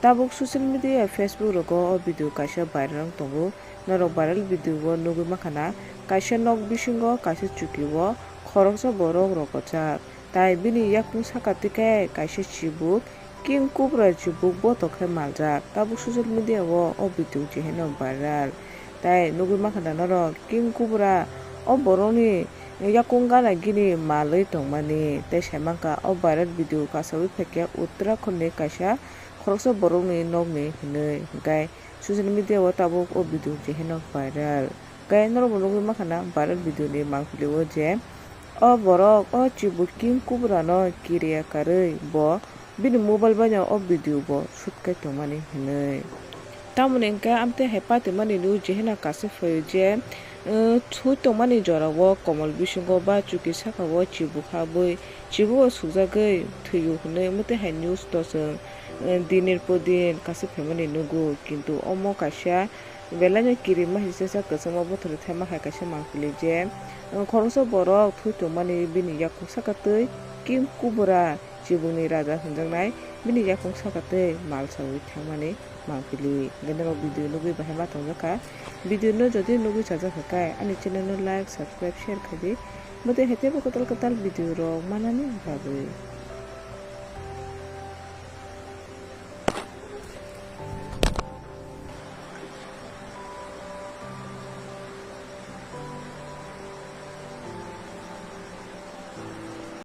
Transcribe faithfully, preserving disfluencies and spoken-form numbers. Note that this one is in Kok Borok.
Tabuk social media, Facebook rogo o video kaisa viral wng tongo. Norok viral video o nugwi mankha na, kaisa nok bisingo kaisa chuki o khoroksa borok rokochak. Tai bini yakung saka twi khe kaisa chibuk, king kubra chibuk bothok khe maljak. Tabuk social media o o video je hino viral. Tai nugwi mankha na norok, king kubra o borokni yakung gana gini malwi tongmani. Tei sai mankha o viral video kasawi phaikhe Uttarakhand ni kaisa khoroksa borokni nokni hinwi. Hinkhe social media o tabuk o video je hino viral. Hinkhe norokbo nugwi mankha na viral video ni mangpili o je o borok o chibuk king kubra no kiriya karwi bo bini mobile bai no o video bo shoot khai tongmani hinwi. Tamoni hinkhe amtwi hai patimani nugwi je hino kaisa phaio je, eh, thwi tongmani jora o komol bisingo ba chuki saka o chibuk habwi chibugo sukjagwi thwio hinwi mwtwi hai news to chwng, eh, dinir po din kaisa phaimani nugo, kintu omo kaisa belaino kirima hinsesa kwchangma bothorwi thaima hai kaisa mangpili je, eh, khoroksa borok thwi tongmani bini yakung saka twi king kubra chibukni raja hinjaknai bini yakung saka twi mal sawi thangmani mangpili. Hinkhe norok video nugwi bahai ma tongjakha. Video no jodi nugwi chajakha khe ani channel no like, subscribe, share khai di. Mwtwi hai teibo kwtal kwtal video rok manani bagwi.